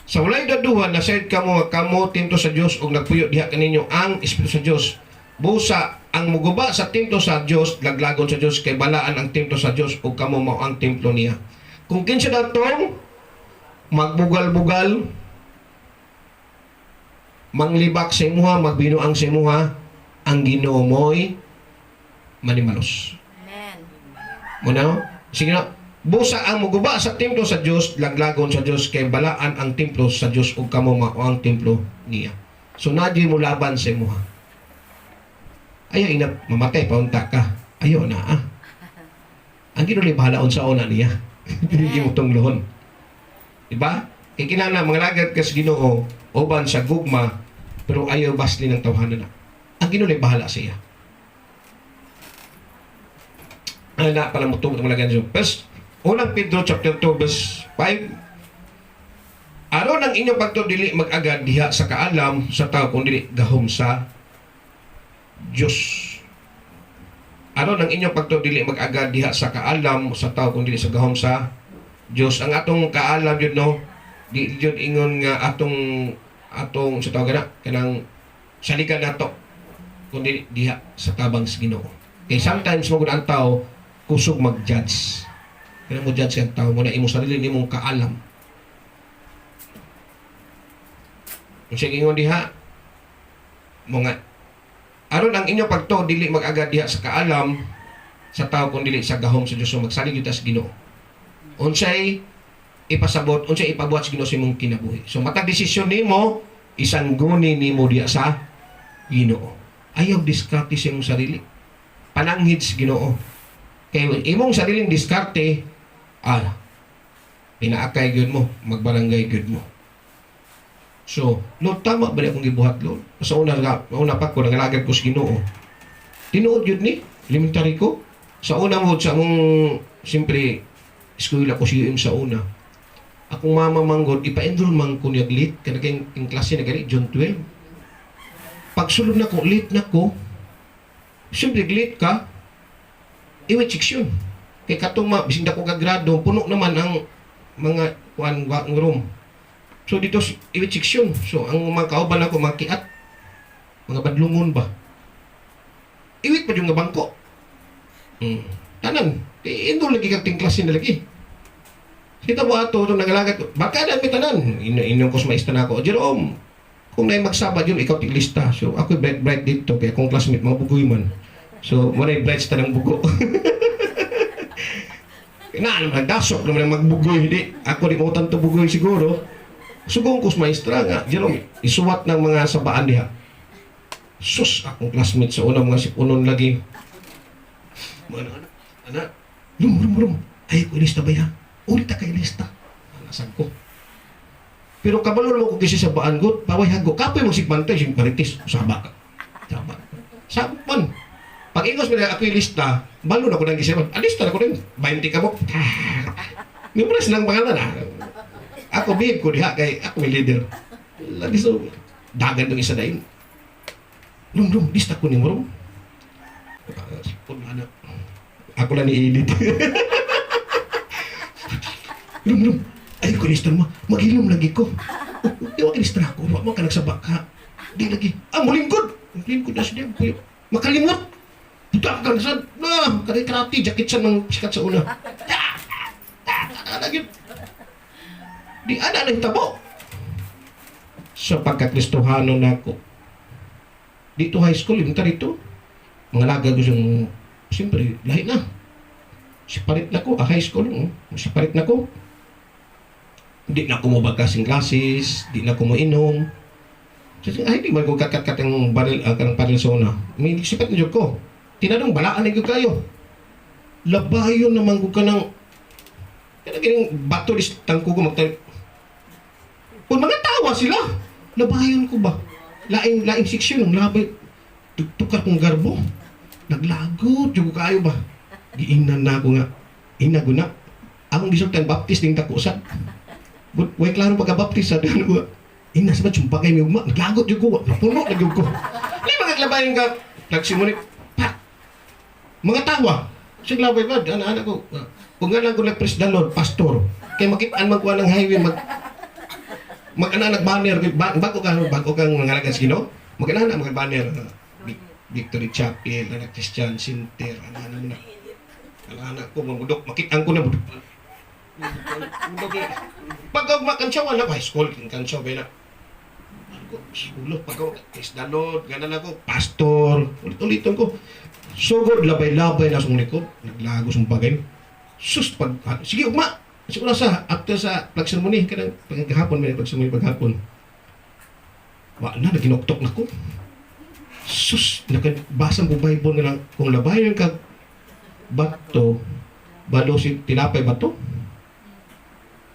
Sa walay daduhan, nasayod kamo nga kamo templo sa Dios ug nagpuyo diha kaninyo ang Espiritu sa Dios. Busa ang muguba sa templo sa Dios, laglagon sa Dios, kay balaan ang templo sa Dios ug kamo mao ang templo niya. Kung kinsa datong magbugal-bugal, manglibak sa imuha, magbinuang sa imuha, Ang Ginoo mo'y manimalos. Amen. Muna, sige na. Busa ang muguba sa templo sa Dios, laglagon sa Dios, kay balaan ang templo sa Dios ug kamo mao ang templo niya. So nadyo mo laban sa imuha. Ayaw ina mamatay paunta ka. Ayaw na ah. Ang Ginoo bahala unsa una niya. Dili mo tunglohon. Diba? Kay kinahanglan mga lagad kas Ginoo uban sa gugma, pero ayaw basli ng tawhana na. Ang Ginoo bahala sa iya. Ana para mo tungod mga lagad. Verse Unang Pedro chapter 2 verse 5. Aron ang inyong pagtuo dili mag-agad diha sa kaalam sa tao, kundi gahom sa Dios. Aron ang inyong pagtuo dili mag-agad diha sa kaalam sa tao, kundi sa gahom sa Dios. Ang atong kaalam yun, no, di yun ingon nga atong atong sa tawag na kanang saligan nato, kundi diha sa tabang sa Ginoo. Kay sometimes mo ang tao kusog mag-judge. Kaya mo judge ang tao mo na imong sarili nimong kaalam. Kung siya ingon diha, mga aron ang inyong pagtuo dili mag-agad diha sa kaalam sa tao, kun dili sa gahom sa Dios. So magsalig gyud ta sa Ginoo. Unsay ipasabot, unsay ipabuhat sa Ginoo sa imong kinabuhi. So matag desisyon nimo, isangguni nimo diha sa Ginoo. Ayaw diskarte sa imong sarili. Pananghid sa Ginoo. Kay imong sariling diskarte, pinaakay gyud mo, magbarangay gyud mo. So, Lord, tama ba ni akong gibuhat, Lord? Sa una, nga, una pa ko, nangalagad ko sa Ginoo. Tinuod yun ni, elementary ko. Sa una mo, sa among, siyempre, eskwela ko si UM sa una. Akong mama manggod, ipa-enroll man ko niya late, kana kay yung klase na gani, June 12. Pagsulod na ko, late na ko. Siyempre, late ka, iwit section. Kay katong ma, bising dako ka grado, puno naman ang mga kuan ang room. So dito iwit section. So ang mga kauban ako, mga kiat, mga badlungon ba. Iwit pa yung nga bangko. Tanan, kay enroll lagi kag ting klase na lagi. Kita mo ato itong nangalagat ko. Baka na may tanan. Inyong ko maista na ako. Jerome, kung naay magsaba yun, ikaw tiglista. So ako bright bright dito kaya akong classmate mga bugoy man. So mo na bright sa tanang bugo. Na naman nagdasok naman ang magbugoy, hindi ako di mo tanto bugoy siguro. Sugong ko sa maestra nga, Jerome, isuwat ng mga sabaan diha. Sus, akong classmate sa una, mga sipunon lagi. Mga anak, anak, anak, lum, lum, lum. Ay, ko ilista ba ya? Ulit ka ilista. Anasag ko. Pero kabalo naman ko kasi sa baan ko, paway hago. Kapoy magsigbantay, sing paritis, saba ka. Saba. Saba man. Pag ingos mo na ako ilista, balo na ko nang gisiman. Alista na ko rin. 20 ka mo. Memorize lang pangalan ah. Ako babe ko diha kay ako may leader. Lagi so dagan tong isa dayon. Lum lum lista ko ni mo. Sipon anak. Ako lang ni edit. Lum lum. Ay ko lista mo. Maghilom lagi ko. Oh, di wa lista ako. Wa man ka nagsaba ka. Di lagi. Ah, mulingkod. Mulingkod na siya. Makalimot. Puta ka sa na kare karate jacket sa nang sikat sa una. Ah, ah, ah, lagi. Di ana nang tabo. Sa pagkakristohano nako. Dito high school, elementary to. Mga laga ko siyang, siyempre, lahi na. Siparit na ko, high school, siparit na ko. Di na ako mo kasing classes, di na ako mo inom. So, ay, di man ko kat-kat ang baril, kanang baril sa una. May sipat na jud ko. Tinanong, balaan na jud kayo. Labayon naman ko kanang, kanang kining bato dis tangko ko magtayo. Kung mga tawa sila, labayon ko ba? Laing, laing seksyon, ang labay. Tukar kong garbo. Naglagot, yung kayo ba? Giingnan na ako nga. Ina ko na. Akong gisultan, Baptist ding takusan. Good, way klaro pagka-Baptist sa doon ko. Ina sa ba, tsumpa kayo may ugma. Naglagot yung ko. Napuno na yung ko. Hindi mga labayon ka. Nagsimunik. Pak! Mga tawa. Sige labay ba? Anak-anak ko. Kung nga lang ko nag-press the Lord, pastor. Kaya makitaan man kuha ng highway, mag mag ana nag-banner bago kang nangalagan sa Ginoo, mag ana mag banner, Victory Chapel, anak Christian Center, ana ana mo na. Ana ko mabudok, makitaan ko na budok. Budok. Pag makansaw na high school, kansaw ba na. Ko, ulo, pag praise the Lord, ganun ako, pastor, ulit-uliton ko. Sugod, labay-labay na sa likod, naglagos ang bagay. Sus, pag, ah, sige, ugma! Siguro sa, after sa flag ceremony, kanang paghapon, may flag ceremony paghapon. Wa na, naginoktok na ko. Sus, nakabasa ko Bible nga lang, kung labayon ka bato, balo si tinapay bato.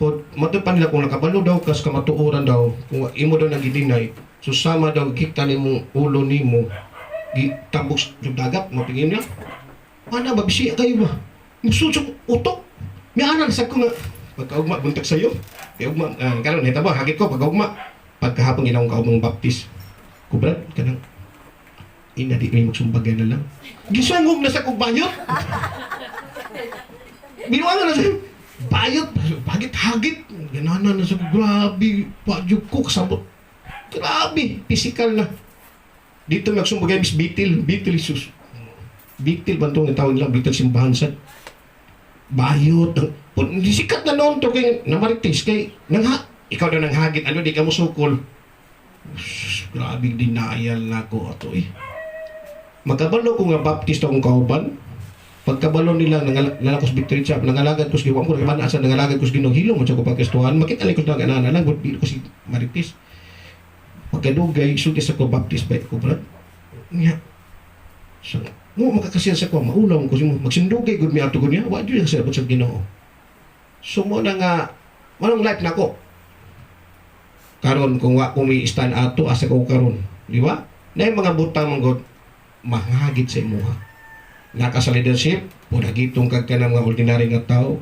Pod, mato pa nila kung nakabalo daw kas kamatuoran daw, kung imo daw nang gidinay, so sama daw gikta nimo ulo nimo, gitabok sa dagat, mapingin niya. Ana ba bisi kayo ba? Musulsok utok. May ana sa ko nga pagkaugma buntag sayo. Kay ugma karon nahitabo hagit ko pagkaugma. Pagkahapon ginawang kaugmang baptist. Kubrad kanang ina di may magsumbagay na lang. Gisungog na sa kog bayot. Binuangan na siya. Bayot, hagit hagit. Ganana na sa ko, grabe, pa ko kasabot. Grabe, physical na. Dito magsumbagay Miss Bitil, Bitil sus. Bitil ba itong tawag nila? Bitil simbahan sa bayot. Ang, hindi sikat na noon to kay namarites kay nangha, ikaw na nanghagit ano di ka mo sukol. Sus, grabe denial na ako ato eh. Magkabalo ko nga Baptist akong kauban. Pagkabalo nila nangalakos Victory Chapel, nangalagad ko sa Ginoo, ko naman asa nangalagad ko sa Ginoo, hilom mo sa ko pagkastuhan, makita lang ko sa ana lang, di ko si Marites. Pagkadugay, sulti sa ko Baptist ba ko brad. Nya. So, mo makakasiyan sa ko, maulaw ko mo, magsindugay gud mi ato gud niya, wa jud sa sa Ginoo. So mo na nga manong life nako. Karon kung wa ko mi stand ato asa ko karon, di ba? Na yung mga butang man gud mahagit sa imuha. Naka sa leadership, pudagitong kag ka ng mga ordinary nga tao.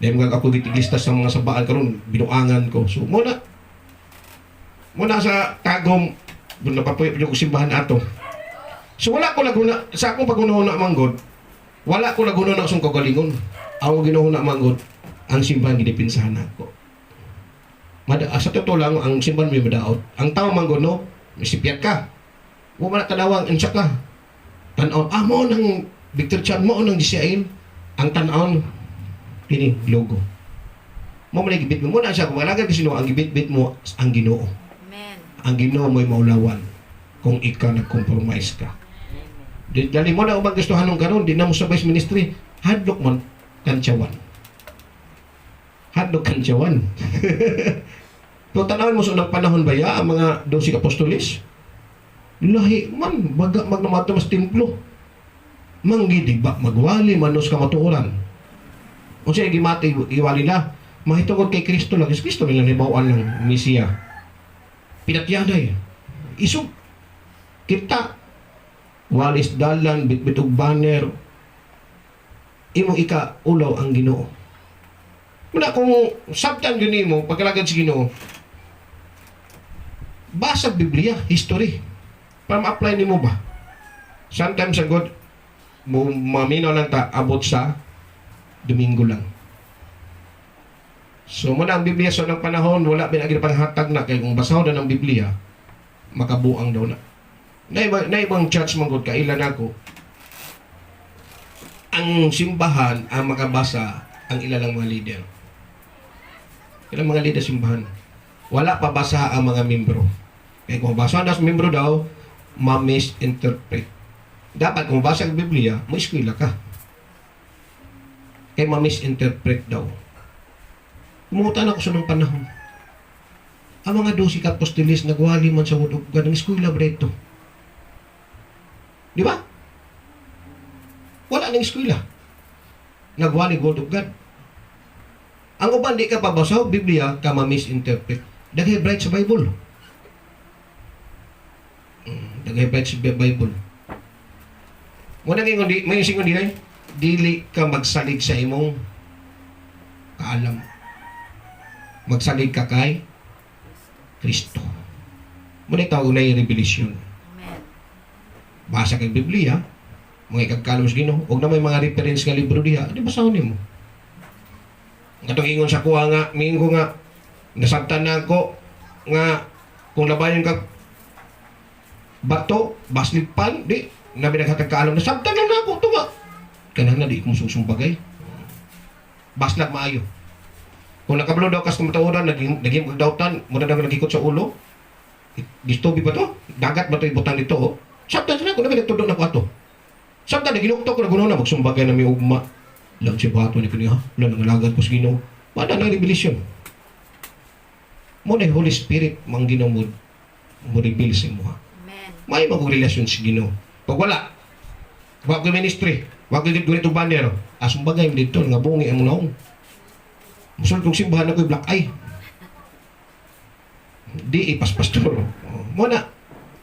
Dahil mga ako gitiglista sa mga sabaan karon, binuangan ko. So mo na mo na sa Tagum dun napapuyo ko simbahan ato. So wala ko laguna sa akong paghunahuna man gud. Wala ko laguna na akong kagalingon. Ako ginuhuna man gud ang simbahan gidipinsahan nako. Mada, sa totoo lang ang simbahan may madaot. Ang tao man gud no, misipyat ka. Wa man na tanawang unsa ka. Tan-aw ah mo nang Victor Chan mo nang GCIL ang tan-awon kini logo. Mo man gibit mo na siya kung alagad kasi ang gibit-bit mo ang Ginoo. Amen. Ang Ginoo mo'y maulawan kung ikaw nag-compromise ka. Di, dali mo na ubang gustuhanon karon di na mo sabay sa ministry. Hadlok man kantsawan. Hadlok kantsawan. Pero tanawin mo sa unang panahon ba ya ang mga 12 apostoles? Lahi man, baga magnamato mas templo. Manggidi ba magwali manos kamatuoran. Unsa gimati iwali na mahitungod kay Kristo lang. Kristo nila nibawaan lang Mesiya. Pinatyanay. Isog kita walis dalan bitbit og banner imo ika ulaw ang Ginoo. Muna kung sabtan yun nimo pagkalagad sa Ginoo, basa Biblia, history para ma-apply nimo ba. Sometimes sa God mo maminaw lang ta abot sa Domingo lang. So muna ang Biblia sa unang panahon wala pinagi panghatag na kay kung basahon na ng Biblia makabuang daw na. Na ibang church man gud kailan ako ang simbahan ang makabasa ang ilalang mga leader. Ilang mga leader simbahan. Wala pa basa ang mga membro. Kaya kung basa na sa membro daw, ma-misinterpret. Dapat kung basa ang Biblia, mo eskwela ka. Kaya ma-misinterpret daw. Kumutan ako sa nung panahon. Ang mga 12 ka apostoles nagwali man sa Word of God, ang eskwela ba ito? Di ba? Wala nang eskwela. Nagwali Word of God. Ang uban di ka pabasa og Biblia ka ma-misinterpret. Daghay bright sa Bible. Daghay bright sa Bible. Mo na ingon di, may singon di ay, dili ka magsalig sa imong kaalam. Magsalig ka kay Kristo. Mo na tawag na yung revelation. Amen. Basa kag Biblia, mga ikagkalom sa Ginoo, og na may mga reference nga libro diha, di basahon nimo. Katong ingon sa kuha nga, miingon ko nga, nasabtan na ako nga kung labayon ka bato, baslig pan, di, nabi naghatag kaalam, nasabtan lang na ako, tunga. Kanang na, di ko mususumbagay. Baslag maayo. Kung nakabalo daw kas kamatuoran, naging, naging kagdautan, muna daw nagikot sa ulo, Gistubi ba to? Dagat ba to ibutang dito? Oh? Sabtan sila, kung namin nagtudlo na ko ato. Sabtan, ginukto ko na guno na, magsumbagay na may ugma. Lang si bato ni kaniya, wala nang alagad ko sa Ginoo. Wala na revelation. Mo na Holy Spirit, mang Ginoo mo, mo reveal sa imuha. Amen. May mag relasyon sa Ginoo. Pag wala, wa ko ministry, wa ko ganito banner, asumbagay mo dito, nga bungi ang naong. Musul kong simbahan ako black eye. Di ipas pastor. Oh, mo na.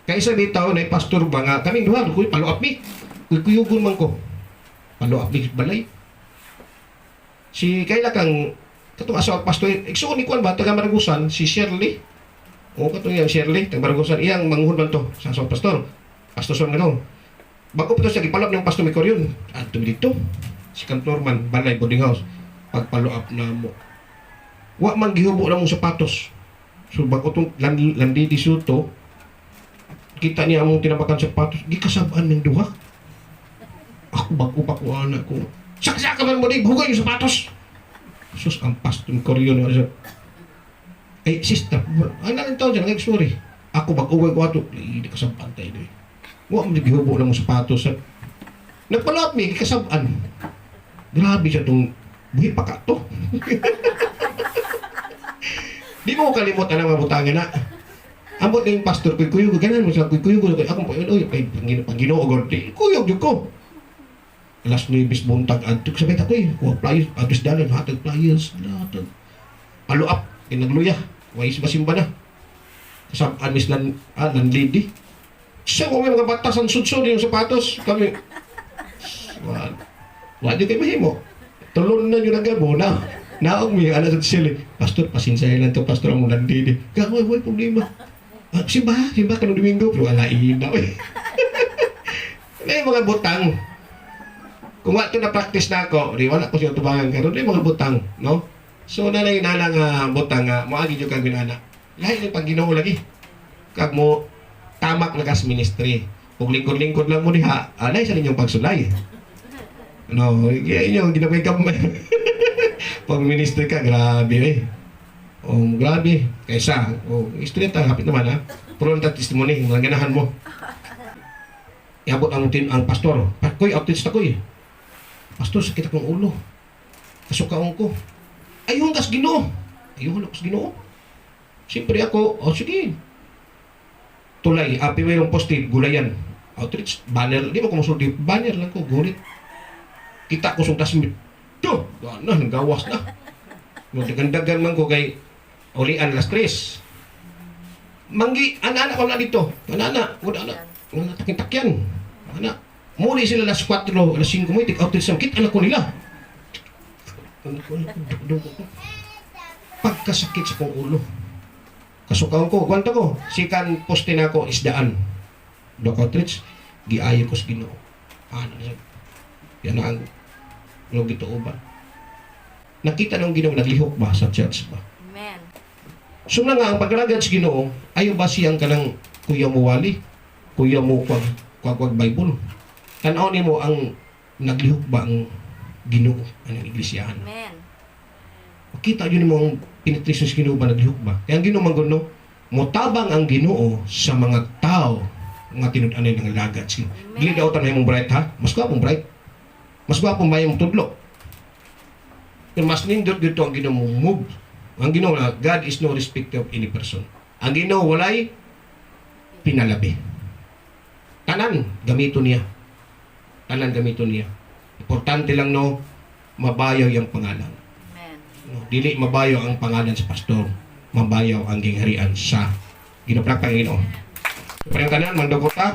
Kaysa bitaw na pastor ba nga kaming duha kuy follow up mi. Kuy kuyugon man ko. Follow up mi balay. Si kaila kang katong asawa pastor igsuon ni kuan ba taga Maragusan si Shirley. O katong iyang Shirley taga Maragusan iyang manghud man to sa asawa pastor. Pastor son nga. Bago pa to siya gipalap ng pastor Micoryon. Adto mi dito. Si Kantor man balay boarding house. Pag follow up na mo. Wa man gihubo na mong sapatos. So bago tong landi di suto, kita niya among tinabakan sapatos, gikasabaan ng duha. Ako bago pa ko ana ko. Saksa ka man mo di, hugay yung sapatos. Sus, ang pastor Koryon nga siya. Eh, sister, ano lang tawag dyan, sorry. Ako bago ko ato, hindi kasabaan tayo di. Wa man gihubo na mong sapatos. Nagpalap mi, gikasabaan. Grabe siya tong buhi pa ka to. Di mo ko kalimot ang mga butangan na. Ambot na yung pastor, kuy kuyog, ganan mo siya, kuy kuyog, ako po, oy, ay, Panginoon, God, di, kuyog, jud ko. Alas 9 buntag, adto, sabay ako eh, kuha flyers, address dalan, hatag flyers, hatag. Follow up, kinagluya, wais masimba na. Kasabaan, miss lan, landlady. Siya, kung may mga batasan, sudsod yung sapatos, kami, wala, wala di kayo mahimo. Tulon na yun ang gabo na. Naog mi, ana sa sila. Pastor, pasensya lang to, pastor, ang landlady. Gawin, wala problema. Ah, simba, simba ka nung Domingo, pero ala ina, oy. Ano yung mga butang? Kung wa to na practice na ako, di wala ko siya tubangan karon, yung mga butang, no? So nanay nana nga butang nga moagi jud kag minana. Lahi ni pag Ginoo lagi. Kag mo tamak na kas ministry. Kung lingkod-lingkod lang mo diha, alay sa ninyong pagsulay. No, inyo ginamay ka. Pag ministry ka, grabe eh. Oh, grabe. Kaysa, oh, istorya ta, hapit naman ha. Puro ang testimony, mga ganahan mo. Iabot ang tin ang pastor. Pakoy, outreach ta koy. Pastor, sakit akong ulo. Kasukaon ko. Ayun, kas Ginoo. Ayun, kas Ginoo. Siyempre ako, oh sige. Tulay, api mayroong poste, gulayan. Outreach, banner, di mo ko musulti, banner lang ko, gulit. Kita ko sungtas mi. To, na, gawas na. Magdagandagan man ko kay ulian alas 3. Manggi, ana-ana ko na dito. Ana-ana, wala na. Wala takin-takyan. Ana. Muli sila alas 4, alas 5 mo, take out sa kita na ko nila. Ano ko, ano ko, duk- ko. Pagkasakit sa kong ulo. Kasukaon ko, kwento ko, sikan poste na ako, isdaan. Dok outreach, giayo ko sa Ginoo. Ano siya? Yan na ang lo gituo ba? Nakita ng Ginoo naglihok ba sa church ba? Amen. So na nga ang pagragad sa Ginoo, ayo ba siyang kanang kuya mo wali, kuya mo kwag kwag Bible. Tan-aw nimo ang naglihok ba ang Ginoo anang iglesia? Amen. Makita yun mo ang penetration sa Ginoo ba naglihok ba? Kaya ang Ginoo man gud no, motabang ang Ginoo sa mga tao nga tinud-anay ng lagad sa Ginoo. Amen. Dili daw tan mong bright ha. Mas gwapong bright. Mas gwapong mayong tudlo. Pero mas nindot dito ang Ginoo mo move. Ang Ginoo na God is no respecter of any person. Ang Ginoo walay pinalabi. Tanan gamito niya. Tanan gamito niya. Importante lang no mabayaw yung pangalan. Amen. No, dili mabayaw ang pangalan sa pastor, mabayaw ang gingharian sa Ginoo. Palakpakan Ginoo. Parang tanan mandugota.